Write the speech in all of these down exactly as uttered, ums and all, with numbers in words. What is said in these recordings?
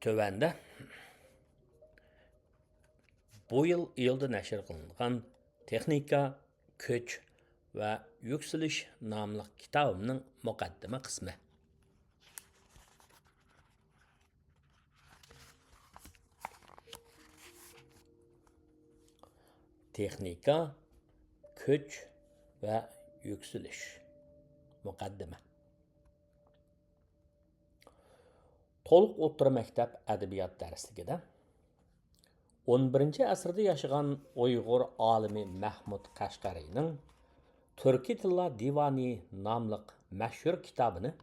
تۆۋەندە بۇ يىل ئىيۇلدا نەشر قىلىنغان تېخنىكا، كۈچ ۋە يۈكسىلىش ناملىق كىتابىمنىڭ مۇقەددىمە قىسمى. تېخنىكا، كۈچ ۋە يۈكسىلىش. مۇقەددىمە. تولۇق ئوتتۇرا مەكتەپ ئەدەبىيات دەرسلىكىدە ئون بىرىنچى ئەسىردە ياشىغان ئۇيغۇر ئالىمى مەھمۇد قەشقەرىنىڭ تۈركىي تىللار دىۋانى ناملىق مەشھۇر كىتابىنى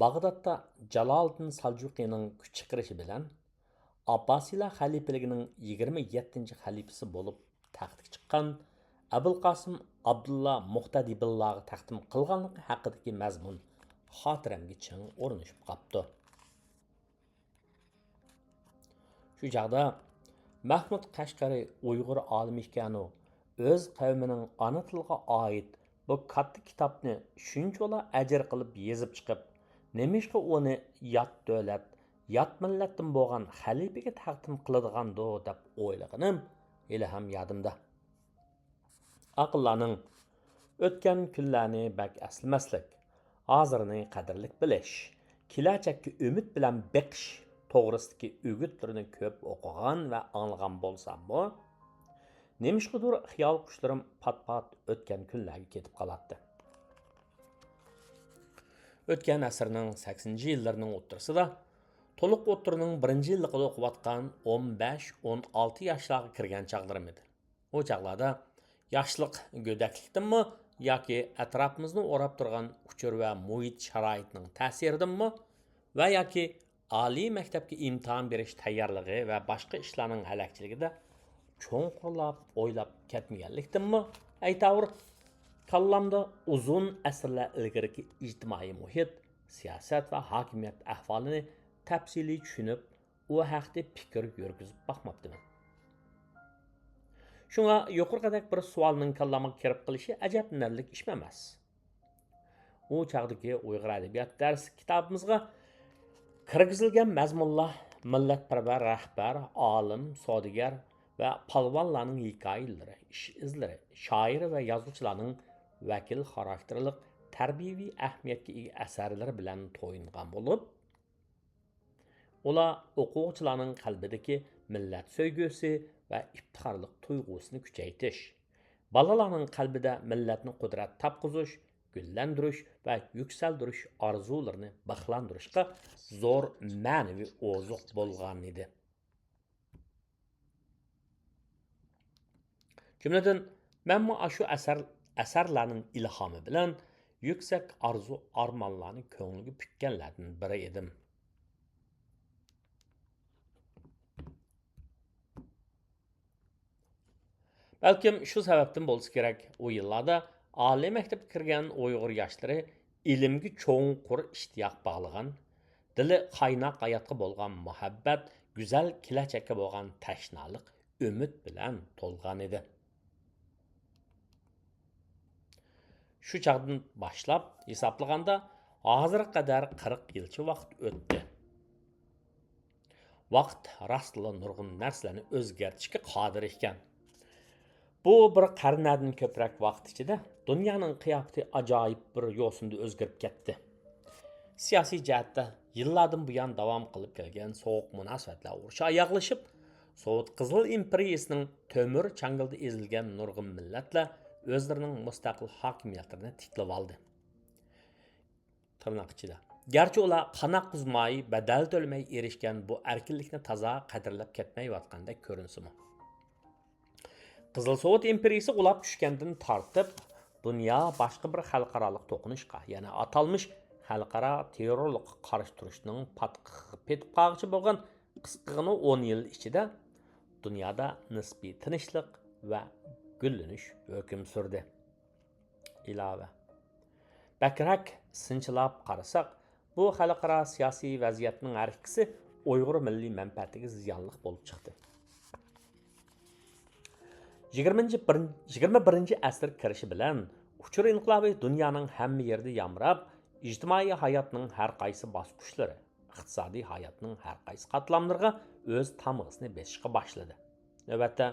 باغدادتا جالالىدىن سالجۇقىنىڭ كۈچ چىقىرىشى بىلەن ئابباسىيلار خەلىپىلىكىنىڭ يىگىرمە يەتتىنچى خەلىپىسى بولۇپ تەختكە چىققان ئەبۇلقاسىم ئابدۇللا مۇقتەدى بىللاغا تەقدىم قىلغانلىقى ھەققىدىكى مەزمۇن خاتىرەمگە چىڭ ئورنىشىپ قاپتۇ. شۇ چاغدا مەھمۇد قەشقەرى ئۇيغۇر ئالىمى ئىكەنۇ، ئۆز قەۋمىنىڭ ئانا تىلىغا ئائىت بۇ كاتتا كىتابنى شۇنچىۋالا ئەجىر قىلىپ يېزىپ چىقىپ، نېمىشقا ئۇنى يات دۆلەت، يات مىللەتتىن بولغان خەلىپىگە تەقدىم قىلىدىغاندۇ دەپ ئويلىغىنىم ھېلىھەم يادىمدا. ئاقىللارنىڭ «ئۆتكەن كۈنلەرنى بەك ئەسلىمەسلىك، ھازىرنى قەدىرلىك بىلىش، كېلەچەككە ئۈمىد بىلەن بېقىش» توغرىسىدىكى ئۈگۈتلىرىنى كۆپ ئوقۇغان ۋە ئاڭلىغان بولساممۇ، نېمىشقىدۇر خىيال قۇشلىرىم پات-پات ئۆتكەن كۈنلەرگە كېتىپ قالاتتى. ئۆتكەن ئەسىرنىڭ سەكسىنىنچى يىللىرىنىڭ ئوتتۇرىسىدا، تولۇق ئوتتۇرىنىڭ بىرىنچى يىللىقىدا ئوقۇۋاتقان ئون بەش، ئون ئالتە ياشلارغا كىرگەن چاغلىرىم ئىدى. ئۇ چاغلاردا ياشلىق گۆدەكلىكتىنمۇ ياكى ئەتراپىمىزنى ئوراپ تۇرغان ئۇچۇر ۋە مۇھىت شارائىتىنىڭ تەسىرىدىنمۇ ۋە ياكى ئالىي مەكتەپكە ئىمتىھان بېرىش تەييارلىقى ۋە باشقا ئىشلارنىڭ ھەلەكچىلىكىدە چوڭقۇرلاپ ئويلاپ كەتمىگەنلىكتىنمۇ، ئەيتاۋۇر، كاللامدا ئۇزۇن ئەسىرلەر ئىلگىرىكى ئىجتىمائىي مۇھىت، سىياسەت ۋە ھاكىمىيەت ئەھۋالىنى تەپسىلىي چۈشىنىپ، ئۇ ھەقتە پىكىر يۈرگۈزۈپ باقماپتىمەن. شۇڭا يۇقىرىقىدەك بىر سوئالنىڭ كاللامغا كىرىپ قېلىشى ئەجەبلىنەرلىك ئىش ئەمەس. ئۇ چاغدىكى ئۇيغۇر ئەدەبىيات دەرس كىتابىمىزغا كىرگۈزۈلگەن مەزمۇنلار مىللەتپەرۋەر رەھبەر، ئالىم، سودىگەر ۋە پالۋانلارنىڭ ھېكايىلىرى، ئىش ئىزلىرى، شائىر ۋە يازغۇچىلارنىڭ ۋەكىل خاراكتېرلىق تەربىيەۋى ئەھمىيەتكە ئىگە ئەسەرلىرى بىلەن تويۇنغان بولۇپ، ئۇلار ئوقۇغۇچىلارنىڭ قەلبىدىكى مىللەت سۆيگۈسى ۋە ئىپتىخارلىق تۇيغۇسىنى كۈچەيتىش، بالىلارنىڭ قەلبىدە مىللەتنى قۇدرەت تاپقۇزۇش، گۈللەندۈرۈش ۋە يۈكسەلدۈرۈش ئارزۇلىرىنى بىخلاندۇرۇشقا زور مەنىۋى ئوزۇق بولغانىدى. جۈملىدىن، مەنمۇ ئاشۇ ئەسەر، ئەسەرلەرنىڭ ئىلھامى بىلەن يۈكسەك ئارزۇ-ئارمانلارنى كۆڭلىگە پۈككەنلەردىن بىرى ئىدىم. بەلكىم شۇ سەۋەبتىن بولسا كېرەك، ئۇ يىللاردا ئالىي مەكتەپكە كىرگەن ئۇيغۇر ياشلىرى ئىلىمگە چوڭقۇر ئىشتىياق باغلىغان، دىلى قايناق ھاياتقا بولغان مۇھەببەت، گۈزەل كېلەچەككە بولغان تەشنالىق، ئۈمىد بىلەن تولغانىدى. شۇ چاغدىن باشلاپ ھېسابلىغاندا، ھازىرغا قەدەر قىرىق يىلچە ۋاقىت ئۆتتى. ۋاقىت راستلا نۇرغۇن نەرسىلەرنى ئۆزگەرتىشكە قادىر ئىكەن. بۇ بىر قەرنەدىن كۆپرەك ۋاقىت ئىچىدە دۇنيانىڭ قىياپىتى ئاجايىپ بىر يوسۇندا ئۆزگىرىپ كەتتى. سىياسىي جەھەتتە يىللاردىن بۇيان داۋام قىلىپ كەلگەن سوغۇق مۇناسىۋەتلەر ئۇرۇشى ئاياغلىشىپ، سوۋېت قىزىل ئىمپېرىيىسىنىڭ تۆمۈر چاڭگىلىدا ئېزىلگەن نۇرغۇن مىللەتلەر ئۆزلىرىنىڭ مۇستەقىل ھاكىمىيەتلىرىنى تىكلىۋالدى. تىرناق ئىچىدە. گەرچە ئۇلار قان ئاققۇزماي، بەدەل تۆلىمەي ئېرىشكەن بۇ ئەركىنلىكنى تازا قەدىرلەپ كەتمەيۋاتقاندەك كۆرۈنسىمۇ. قىزىل سوۋېت ئىمپېرىيىسى غۇلاپ چۈشكەندىن تارتىپ، دۇنيا باشقا بىر خەلقئارالىق توقۇنۇشقا، يەنى ئاتالمىش خەلقئارا تېررورلۇققا قارشى تۇرۇشنىڭ پاتقىقىغا پېتىپ قالغۇچە بولغان قىسقىغىنە ئون يىل ئىچىدە دۇنيادا نىسپىي تىنچلىق ۋە گۈللىنىش ھۆكۈم سۈردى. ئىلاۋە. بەكرەك سىنچىلاپ قارىساق، بۇ خەلقئارا سىياسىي ۋەزىيەتنىڭ ھەر ئىككىسى ئۇيغۇر مىللىي مەنپەئەتىگە زىيانلىق بولۇپ چىقتى. يىگىرمىنچى بىر، يىگىرمە بىرىنچى ئەسىر كىرىشى بىلەن ئۇچۇر ئىنقىلابى دۇنيانىڭ ھەممە يېرىدە يامراپ، ئىجتىمائىي ھاياتنىڭ ھەر قايسى باسقۇچلىرى، ئىقتىسادىي ھاياتنىڭ ھەر قايسى قاتلاملىرىغا ئۆز تامغىسىنى بېسىشقا باشلىدى. نۆۋەتتە،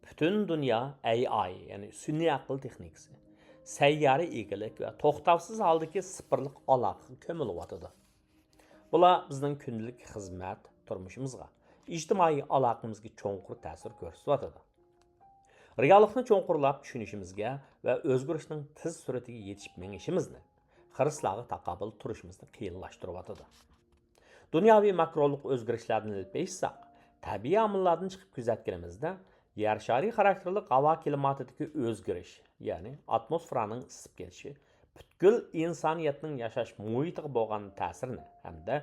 پۈتۈن دۇنيا ئەي ئاي، يەنى سۈنئىي ئەقىل تېخنىكىسى، سەييارە ئىگىلىك ۋە توختاۋسىز ھالدىكى سىپىرلىق ئالاقىغا كۆمۈلۈۋاتىدۇ. بۇلار بىزنىڭ كۈندىلىك خىزمەت تۇرمۇشىمىزغا، ئىجتىمائىي ئالاقىمىزگە چوڭقۇر تەسىر كۆرسىتىۋاتىدۇ. رېئاللىقنى چوڭقۇرلاپ چۈشىنىشىمىزگە ۋە ئۆزگىرىشنىڭ تېز سۈرئىتىگە يېتىشىپ مېڭىشىمىزنى، خىرىسلارغا تاقابىل تۇرۇشىمىزنى قىيىنلاشتۇرۇۋاتىدۇ. دۇنياۋى ماكرولۇق ئۆزگىرىشلەردىن ئېلىپ ئېيتساق، تەبىئىي ئامىللاردىن چىقىپ كۆزەتكىنىمىزدە، يەر شارى خاراكتېرلىك ھاۋا كىلىماتىدىكى ئۆزگىرىش، يەنى ئاتموسفېرانىڭ ئىسسىپ كېتىشى، پۈتكۈل ئىنسانىيەتنىڭ ياشاش مۇھىتىغا بولغان تەسىرىنى ھەمدە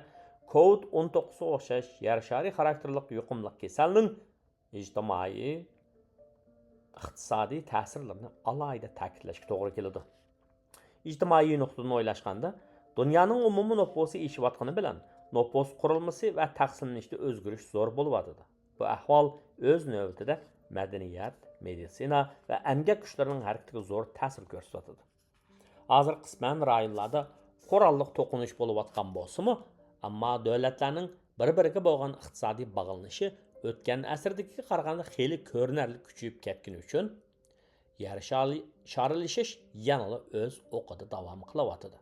كوۋىد ئون توققۇزغا ئوخشاش يەر شارى خاراكتېرلىك يۇقۇملۇق كېسەلنىڭ ئىجتىمائىي، ئىقتىسادىي تەسىرلىرىنى ئالاھىدە تەكىتلەشكە توغرا كېلىدۇ. ئىجتىمائىي نۇقتىدىن ئويلاشقاندا، دۇنيانىڭ ئومۇمىي نوپۇسى ئېشىۋاتقىنى بىلەن، نوپۇس قۇرۇلمىسى ۋە تەقسىملىنىشتە ئۆزگىرىش زور بولۇۋاتىدۇ. بۇ ئەھۋال ئۆز نۆۋىتىدە مەدەنىيەت، مېدىتسىنا ۋە ئەمگەك كۈچلىرىنىڭ ھەرىكىتىگە زور تەسىر كۆرسىتىۋاتىدۇ. ھازىر قىسمەن رايونلاردا قوراللىق توقۇنۇش بولۇۋاتقان بولسىمۇ، ئەمما دۆلەتلەرنىڭ بىر-بىرىگە بولغان ئىقتىسادىي باغلىنىشى ئۆتكەن ئەسىردىكىگە قارىغاندا خېلى كۆرۈنەرلىك كۈچىيىپ كەتكىنى ئۈچۈن، يەر شارى-، شارىلىشىش يەنىلا ئۆز ئوقىدا داۋام قىلىۋاتىدۇ.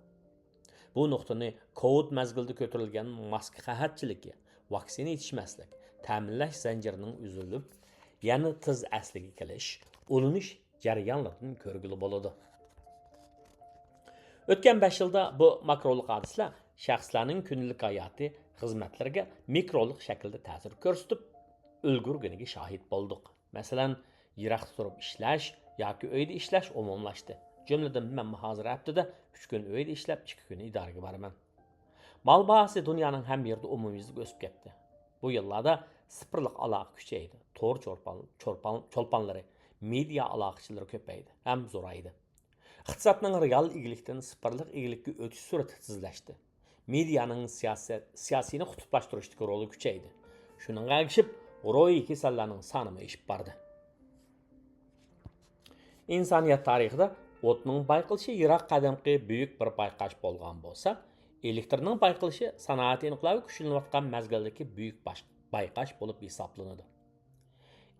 بۇ نۇقتىنى كوۋىد مەزگىلىدە كۆتۈرۈلگەن ماسكا قەھەتچىلىكى، ۋاكسىنا يېتىشمەسلىك، تەمىنلەش زەنجىرىنىڭ ئۈزۈلۈپ، يەنە تېز ئەسلىگە كېلىش، ئۇلىنىش جەريانلىرىدىن كۆرگىلى بولىدۇ. ئۆتكەن بەش يىلدا بۇ ماكرولۇق ھادىسىلەر شەخسلەرنىڭ كۈندىلىك ھاياتى، خىزمەتلىرىگە مىكرولۇق شەكىلدە تەسىر كۆرسىتىپ ئۈلگۈرگىنىگە شاھىت بولدۇق. مەسىلەن، يىراقتا تۇرۇپ ئىشلەش ياكى ئۆيدە ئىشلەش ئومۇملاشتى. جۈملىدىن مەنمۇ ھازىر ھەپتىدە ئۈچ كۈن ئۆيدە ئىشلەپ، ئىككى كۈنى ئىدارىگە بارىمەن. مال باھاسى دۇنيانىڭ ھەممە يېرىدە ئومۇميۈزلۈك ئۆسۈپ كەتتى. بۇ يىللاردا سىپىرلىق ئالاقە كۈچەيدى، تور چولپان-، چولپان-، چولپانلىرى، مېدىيا ئالاقىچىلىرى كۆپەيدى ھەم زورايدى. ئىقتىسادنىڭ رېئال ئىگىلىكتىن سىپىرلىق ئىگىلىككە ئۆتۈش سۈرئىتى تېزلەشتى. مېدىيانىڭ سىياسەت، سىياسىينى قۇتۇپلاشتۇرۇشتىكى رولى كۈچەيدى. شۇنىڭغا ئەگىشىپ، روھىي كېسەللەرنىڭ سانىمۇ ئېشىپ باردى. ئىنسانىيەت تارىخىدا ئوتنىڭ بايقىلىشى يىراق قەدىمكى بۈيۈك بىر بايقاش بولغان بولسا، ئېلېكتىرنىڭ بايقىلىشى سانائەت ئېنىقلاۋى كۈچلىنىۋاتقان مەزگىلدىكى بۈيۈك باش-، بايقاش بولۇپ ھېسابلىنىدۇ.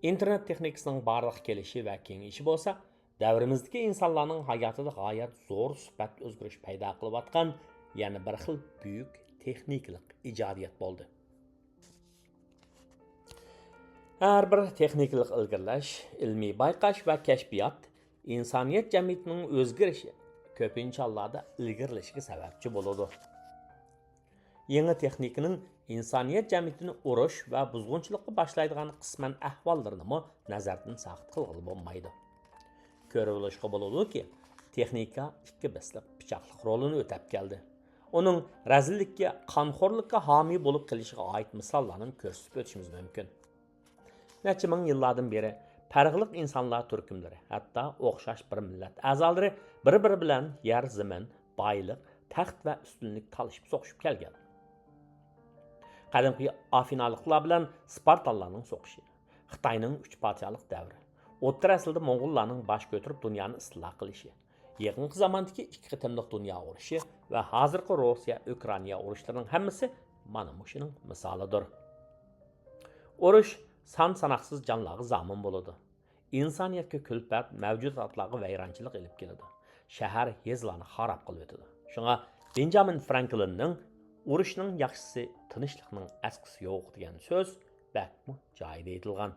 ئىنتېرنېت تېخنىكىسىنىڭ بارلىققا كېلىشى ۋە كېڭىيىشى بولسا، دەۋرىمىزدىكى ئىنسانلارنىڭ ھاياتىدا غايەت زور سۈپەت ئۆزگىرىش پەيدا قىلىۋاتقان يەنە بىر خىل بۈيۈك تېخنىكىلىق ئىجادىيەت بولدى. ھەر بىر تېخنىكىلىق ئىلگىرىلەش، ئىلمىي بايقاش ۋە كەشپىيات ئىنسانىيەت جەمئىيىتىنىڭ ئۆزگىرىشى، كۆپىنچە ھاللاردا ئىلگىرىلىشىگە سەۋەبچى بولىدۇ. يېڭى تېخنىكىنىڭ ئىنسانىيەت جەمئىيىتىنى ئۇرۇش ۋە بۇزغۇنچىلىققا باشلايدىغان قىسمەن ئەھۋاللىرىنىمۇ نەزەردىن ساقىت قىلغىلى بولمايدۇ. كۆرۈۋېلىشقا بولىدۇكى، تېخنىكا ئىككى بەسلىك پىچاقلىق رولىنى ئۆتەپ كەلدى. ئۇنىڭ رەزىللىككە، قانخورلۇققا ھامىي بولۇپ قېلىشىغا ئائىت مىساللارنى كۆرسىتىپ ئۆتۈشىمىز مۇمكىن. نەچچە مىڭ يىللاردىن بېرى پەرقلىق ئىنسانلار تۈركۈملىرى، ھەتتا ئوخشاش بىر مىللەت ئەزالىرى بىر-بىرى بىلەن يەر، زېمىن، بايلىق، تەخت ۋە ئۈستۈنلۈك تالىشىپ سوقۇشۇپ كەلگەن. قەدىمكى ئافىنالىقلار بىلەن سپارتانلارنىڭ سوقۇشى، خىتاينىڭ ئۈچ پادىشاھلىق دەۋرى، ئوتتۇرا ئەسىردە موڭغۇللارنىڭ باش كۆتۈرۈپ دۇنيانى ئىستىلا قىلىشى، يېقىنقى زاماندىكى ئىككى قېتىملىق دۇنيا ئۇرۇشى ۋە ھازىرقى روسىيە-ئۇكرائىنا ئۇرۇشلىرىنىڭ ھەممىسى مانا مۇشۇنىڭ مىسالىدۇر. ئۇرۇش سان-ساناقسىز جانلارغا زامىن بولىدۇ. ئىنسانىيەتكە كۈلپەت، مەۋجۇداتلارغا ۋەيرانچىلىق ئېلىپ كېلىدۇ. شەھەر، يېزىلارنى خاراب قىلىۋېتىدۇ. شۇڭا بېنجامىن فرانكلىننىڭ «ئۇرۇشنىڭ ياخشىسى تىنچلىقنىڭ ئەسكىسى يوق» دېگەن سۆز بەكمۇ جايىدا ئېيتىلغان.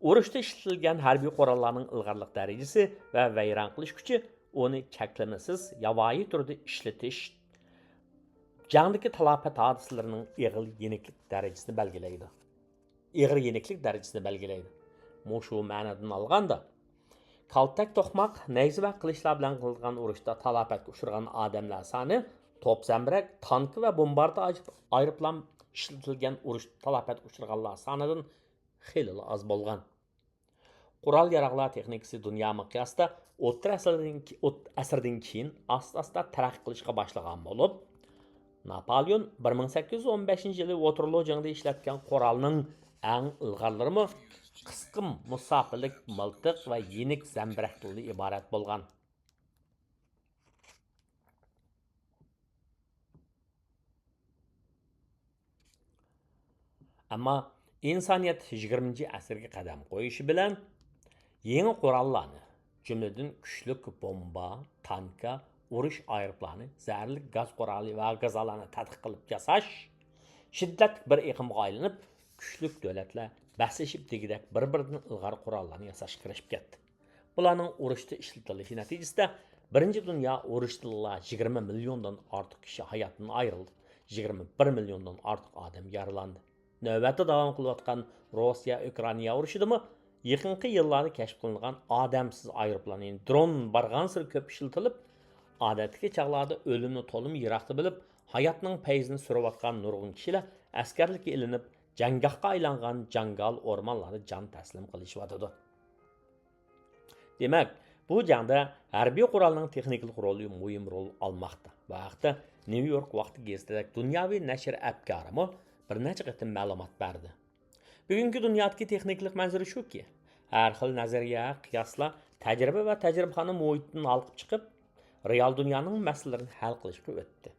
ئۇرۇشتا ئىشلىتىلگەن ھەربىي قوراللارنىڭ ئىلغارلىق دەرىجىسى ۋە ۋەيران قىلىش كۈچى ئۇنى چەكلىمىسىز ياۋايى تۈردە ئىشلىتىش جەڭدىكى تالاپەت ھادىسىلىرىنىڭ ئېغىر يېنىكلىك دەرىجىسىنى بەلگىلەيدۇ. ئېغىر يېنىكلىك دەرىجىسىنى بەلگىلەيدۇ. مۇشۇ مەنىدىن ئالغاندا، كالتەك توقماق، نەيزە ۋە قىلىچلار بىلەن قىلىنغان ئۇرۇشتا تالاپەتكە ئۇچرىغان ئادەملەر سانى توپ زەمبىرەك، تانكا ۋە بومباردىر ئايروپىلان ئىشلىتىلگەن ئۇرۇشتا تالاپەتكە ئۇچرىغانلار سانىدىن خېلىلا ئاز بولغان. قورال-ياراغلار تېخنىكىسى دۇنيا مىقياسىدا ئوتتۇرا ئەسىردىن كې-، ئوت-، ئەسىردىن كېيىن ئاستا-ئاستا تەرەققىي قىلىشقا باشلىغان بولۇپ، ناپالېئون بىر مىڭ سەككىز يۈز ئون بەشىنچى يىلى ۋاتېرلو جېڭىدا ئىشلەتكەن قورالنىڭ ئەڭ ئىلغارلىرىمۇ قىسقا مۇساپىلىك مىلتىق ۋە يېنىك زەمبىرەكتىن ئىبارەت بولغان. ئەمما ئىنسانىيەت يىگىرمىنچى ئەسىرگە قەدەم قويۇشى بىلەن يېڭى قوراللارنى، جۈملىدىن كۈچلۈك بومبا، تانكا، ئۇرۇش ئايروپىلانى، زەھەرلىك گاز قورالى ۋە گازالارنى تەتقىق قىلىپ ياساش شىددەتلىك بىر ئېقىمغا ئايلىنىپ، كۈچلۈك دۆلەتلەر بەسلىشىپ دېگۈدەك بىر-بىرىدىن ئىلغار قوراللارنى ياساشقا كىرىشىپ كەتتى. بۇلارنىڭ ئۇرۇشتا ئىشلىتىلىشى نەتىجىسىدە، بىرىنچى دۇنيا ئۇرۇشىدىلا يىگىرمە مىليوندىن ئارتۇق كىشى ھاياتىدىن ئايرىلدى، يىگىرمە بىر مىليوندىن ئارتۇق ئادەم يارىلاندى. نۆۋەتتە داۋام قىلىۋاتقان روسىيە-ئۇكرائىنا ئۇرۇشىدىمۇ يېقىنقى يىللاردا كەشىپ قىلىنغان ئادەمسىز ئايروپىلان، يەنى درون بارغانسېرى كۆپ ئىشلىتىلىپ، ئادەتتىكى چاغلاردا ئۆلۈمنى تولىمۇ يىراقتا بىلىپ، ھاياتنىڭ پەيزىنى سۈرۈۋاتقان نۇرغۇن كىشىلەر ئەسكەرلىككە ئېلىنىپ، جەڭگاھقا ئايلانغان جاڭگال ئورمانلاردا جان تەسلىم قىلىشىۋاتىدۇ. دېمەك، بۇ جەڭدە ھەربىي قورالنىڭ تېخنىكىلىق رولى مۇھىم رول ئالماقتا. بۇ ھەقتە نيۇ يورك ۋاقتى گېزىتىدەك دۇنياۋى نەشر ئەپكارىمۇ بىر نەچچە قېتىم مەلۇمات بەردى. بۈگۈنكى دۇنيادىكى تېخنىكىلىق مەنزىرە شۇكى، ھەر خىل نەزەرىيە، قىياسلار تەجرىبە ۋە تەجرىبىخانا مۇھىتىدىن ھالقىپ چىقىپ، رېئال دۇنيانىڭ مەسىلىلىرىنى ھەل قىلىشقا ئۆتتى.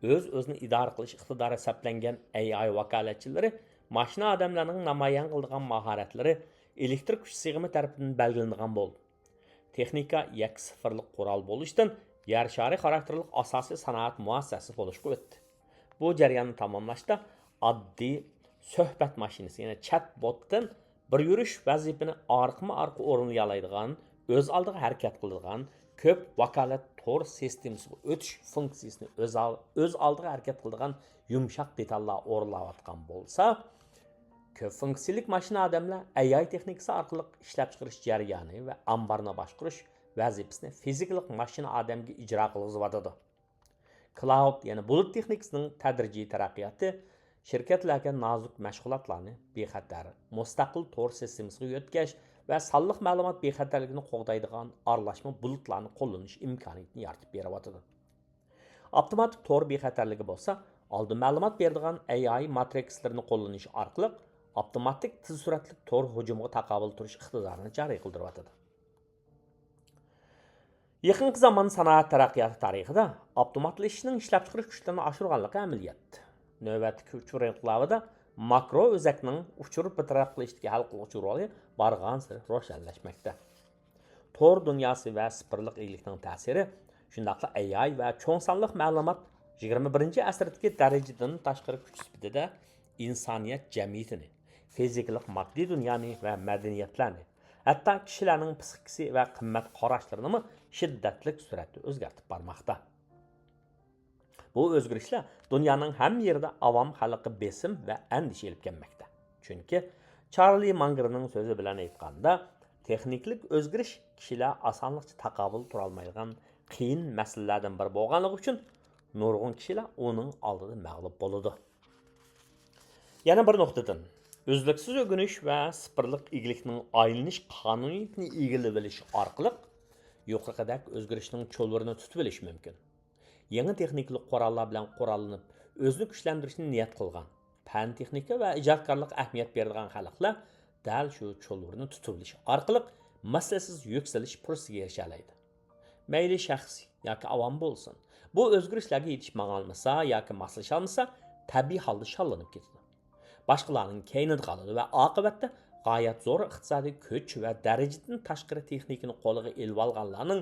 ئۆز-ئۆزىنى ئىدارە قىلىش ئىقتىدارى سەپلەنگەن ئەي ئاي ۋاكالەتچىلىرى ماشىنا ئادەملەرنىڭ نامايان قىلىدىغان ماھارەتلىرى ئېلېكتىر كۈچ سىغىمى تەرىپىدىن بەلگىلىنىدىغان بولدى. تېخنىكا يەككە سىفىرلىق قورال بولۇشتىن يەر شارى خاراكتېرلىق ئاساسىي سانائەت مۇئەسسەسىسى بولۇشقا ئۆتتى. بۇ جەرياننى تاماملاشتا ئاددىي سۆھبەت ماشىنىسى، يەنى چەت بوتتىن بىر يۈرۈش ۋەزىپىنى ئارقىمۇ ئارقا ئورۇنلىيالايدىغان، ئۆز ئالدىغا ھەرىكەت قىلىدىغان، كۆپ ۋاكالەت تور سىستېمىسىغا ئۆتۈش فۇنكسىيىسىنى ئۆز ئال-، ئۆز ئالدىغا ھەرىكەت قىلىدىغان يۇمشاق دېتاللار ئورۇنلاۋاتقان بولسا، كۆپ فۇنكسىيىلىك ماشىنا ئادەملەر ئەي ئاي تېخنىكىسى ئارقىلىق ئىشلەپچىقىرىش جەريانى ۋە ئامبارنى باشقۇرۇش ۋەزىپىسىنى فىزىكىلىق ماشىنا ئادەمگە ئىجرا قىلغۇزۇۋاتىدۇ. كلاۋۇد، يەنى بۇلۇت تېخنىكىسىنىڭ تەدرىجىي تەرەققىياتى شىركەتلەرگە نازۇك مەشغۇلاتلارنى بىخەتەر، مۇستەقىل تور سىستېمىسىغا يۆتكەش ۋە سانلىق مەلۇمات بىخەتەرلىكىنى قوغدايدىغان ئارىلاشما بۇلۇتلارنى قوللىنىش ئىمكانىيىتىنى يارىتىپ بېرىۋاتىدۇ. ئاپتوماتىك تور بىخەتەرلىكى بولسا، ئالدىن مەلۇمات بېرىدىغان ئەي ئاي ماترىكسلىرىنى قوللىنىش ئارقىلىق ئاپتوماتىك تېز سۈرئەتلىك تور ھۇجۇمىغا تاقابىل تۇرۇش ئىقتىدارىنى جارى قىلدۇرۇۋاتىدۇ. يېقىنقى زامان سانائەت تەرەققىياتى تارىخىدا ئاپتوماتلىشىشنىڭ ئىشلەپچىقىرىش كۈچلىرىنى ئاشۇرغانلىقى ئەمەلىيەت. نۆۋەتتىكى ئۇچۇر ئىنقىلابىدا ماكرو ئۆزەكنىڭ ئۇچۇر بىر تەرەپ قىلىشتىكى ھەل قىلغۇچ رولى بارغانسېرى روشەنلەشمەكتە. تور دۇنياسى ۋە سىفىرلىق ئىگىلىكنىڭ تەسىرى، شۇنداقلا ئەي ئاي ۋە چوڭ سانلىق مەلۇمات يىگىرمە بىرىنچى ئەسىردىكى دەرىجىدىن تاشقىرى كۈچ سۈپىتىدە ئىنسانىيەت جەمئىيىتىنى، فىزىكىلىق ماددىي دۇنيانى ۋە مەدەنىيەتلەرنى، ھەتتا كىشىلەرنىڭ پىسخىكىسى ۋە قىممەت قاراشلىرىنىمۇ شىددەتلىك سۈرئەتتە ئۆزگەرتىپ بارماقتا. بۇ ئۆزگىرىشلەر دۇنيانىڭ ھەممە يېرىدە ئاۋام خەلققە بېسىم ۋە ئەندىشە ئېلىپ كەلمەكتە. چۈنكى چارلى مانگېرنىڭ سۆزى بىلەن ئېيتقاندا، تېخنىكىلىق ئۆزگىرىش كىشىلەر ئاسانلىقچە تاقابىل تۇرالمايدىغان قىيىن مەسىلىلەردىن بىرى بولغانلىقى ئۈچۈن، نۇرغۇن كىشىلەر ئۇنىڭ ئالدىدا مەغلۇپ بولىدۇ. يەنە بىر نۇقتىدىن، ئۈزلۈكسىز ئۆگىنىش ۋە سىفىرلىق ئىگىلىكنىڭ ئايلىنىش قانۇنىيىتىنى ئىگىلىۋېلىش ئارقىلىق يۇقىرىقىدەك ئۆزگىرىشنىڭ چۇلۋۇرىنى تۇتۇۋېلىش مۇمكىن. يېڭى تېخنىكىلىق قوراللار بىلەن قوراللىنىپ، ئۆزىنى كۈچلەندۈرۈشنى نىيەت قىلغان، پەن تېخنىكا ۋە ئىجادكارلىققا ئەھمىيەت بېرىدىغان خەلقلەر دەل شۇ چۇلۋۇرنى تۇتۇۋېلىش ئارقىلىق مەسىلىسىز يۈكسىلىش پۇرسىتىگە ئېرىشەلەيدۇ. مەيلى شەخسىي ياكى ئاۋام بولسۇن، بۇ ئۆزگىرىشلەرگە يېتىشمىغالمىسا ياكى ماسلىشالمىسا، تەبىئىي ھالدا شاللىنىپ كېتىدۇ. باشقىلارنىڭ كەينىدە قالىدۇ ۋە ئاقىۋەتتە غايەت زور ئىقتىسادىي كۈچ ۋە دەرىجىدىن تاشقىرى تېخنىكىنى قولىغا ئېلىۋالغانلارنىڭ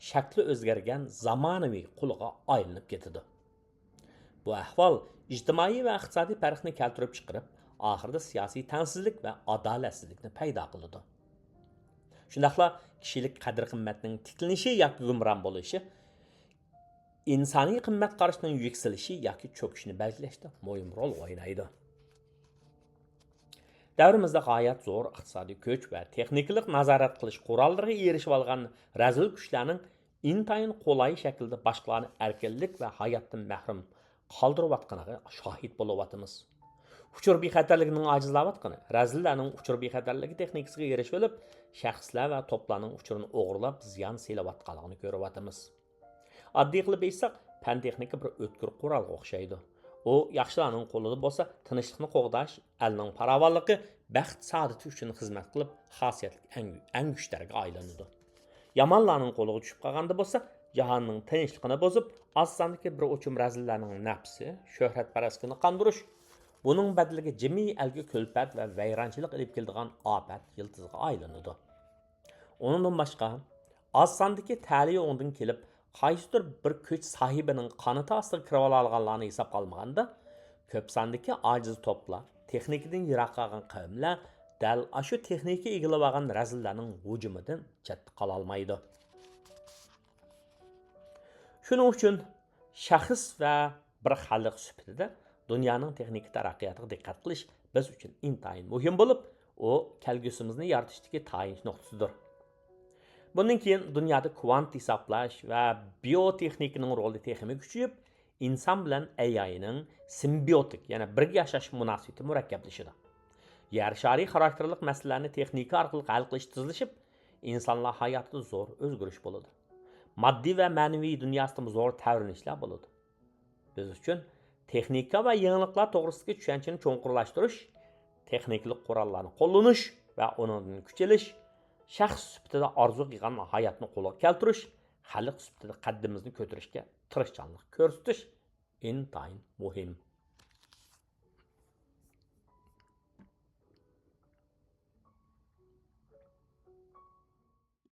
شەكلى ئۆزگەرگەن زامانىۋى قۇلىغا ئايلىنىپ كېتىدۇ. بۇ ئەھۋال ئىجتىمائىي ۋە ئىقتىسادىي پەرقنى كەلتۈرۈپ چىقىرىپ، ئاخىرىدا سىياسىي تەڭسىزلىك ۋە ئادالەتسىزلىكنى پەيدا قىلىدۇ. شۇنداقلا كىشىلىك قەدىر-قىممەتنىڭ تىكلىنىشى ياكى گۇمران بولۇشى ئىنسانىي قىممەت قارىشىنىڭ يۈكسىلىشى ياكى چۆكۈشىنى بەلگىلەشتە مۇھىم رول ئوينايدۇ. دەۋرىمىزدە غايەت زور ئىقتىسادىي كۈچ ۋە تېخنىكىلىق نازارەت قىلىش قوراللىرىغا ئېرىشىۋالغان رەزىل كۈچلەرنىڭ ئىنتايىن قولايى شەكىلدە باشقىلارنى ئەركىنلىك ۋە ھاياتتىن مەھرۇم قالدۇرۇۋاتقىنىغا شاھىت بولۇۋاتىمىز. ئۇچۇر بىخەتەرلىكىنىڭ ئاجىزلاۋاتقىنى، رەزىللەرنىڭ ئۇچۇر بىخەتەرلىكى تېخنىكىسىغا ئېرىشىۋېلىپ، شەخسلەر ۋە توپلارنىڭ ئۇچۇرىنى ئوغرىلاپ زىيان سېلىۋاتقانلىقىنى كۆرۈۋاتىمىز. ئاددىي قىلىپ ئېيتساق، پەن تېخنىكا بىر ئۆتكۈر قورالغا ئوخشايدۇ. ئۇ ياخشىلارنىڭ قولىدا بولسا، تىنچلىقنى قوغداش، ئەلنىڭ پاراۋانلىقى، بەخت-سائادىتى ئۈچۈن خىزمەت قىلىپ، خاسىيەتلىك ئەڭ-، ئەڭگۈشتەرگە ئايلىنىدۇ. يامانلارنىڭ قولىغا چۈشۈپ قالغاندا بولسا، جاھاننىڭ تىنچلىقىنى بۇزۇپ، ئاز ساندىكى بىر ئوچۇم رەزىللەرنىڭ نەپسى، شۆھرەتپەرەسلىكىنى قاندۇرۇش، بۇنىڭ بەدىلىگە جىمى ئەلگە كۈلپەت ۋە ۋەيرانچىلىق ئېلىپ كېلىدىغان ئاپەت يىلتىزىغا ئايلىنىدۇ. ئۇنىڭدىن باشقا، ئاز ساندىكى تەلىيى ئوڭدىن كېلىپ، قايسىدۇر بىر كۈچ ساھىبىنىڭ قانىتى ئاستىغا كىرىۋالالىغانلارنى ھېسابقا ئالمىغاندا، كۆپ ساندىكى ئاجىز توپلار، تېخنىكىدىن يىراق قالغان قەۋملەر دەل ئاشۇ تېخنىكا ئىگىلىۋالغان رەزىللەرنىڭ ھۇجۇمىدىن چەتتە قالالمايدۇ. شۇنىڭ ئۈچۈن شەخس ۋە بىر خەلق سۈپىتىدە دۇنيانىڭ تېخنىكا تەرەققىياتىغا دىققەت قىلىش بىز ئۈچۈن ئىنتايىن مۇھىم بولۇپ، ئۇ كەلگۈسىمىزنى يارىتىشتىكى تايىنىش نۇقتىسىدۇر. بۇندىن كېيىن دۇنيادا كۋانت ھېسابلاش ۋە بىيوتېخنىكىنىڭ رولى تېخىمۇ كۈچىيىپ، ئىنسان بىلەن ئەيئاينىڭ سىمبىيوتىك، يەنى بىرگە ياشاش مۇناسىۋىتى مۇرەككەپلىشىدۇ. يەر شارى خاراكتېرلىق مەسىلىلەرنى تېخنىكا ئارقىلىق ھەل قىلىش تېزلىشىپ، ئىنسانلار ھاياتىدا زور ئۆزگىرىش بولىدۇ. ماددىي ۋە مەنىۋى دۇنياسىدىمۇ زور تەۋرىنىشلەر بولىدۇ. بىز ئۈچۈن تېخنىكا ۋە يېڭىلىقلار توغرىسىدىكى چۈشەنچىنى چوڭقۇرلاشتۇرۇش، تېخنىكىلىق قوراللارنى قوللىنىش ۋە ئۇنىڭدىن كۈچ ئېلىش، شەخس سۈپىتىدە ئارزۇ قىلغان ھاياتنى قولغا كەلتۈرۈش، خەلق سۈپىتىدە قەددىمىزنى كۆتۈرۈشكە تىرىشچانلىق كۆرسىتىش ئىنتايىن مۇھىم.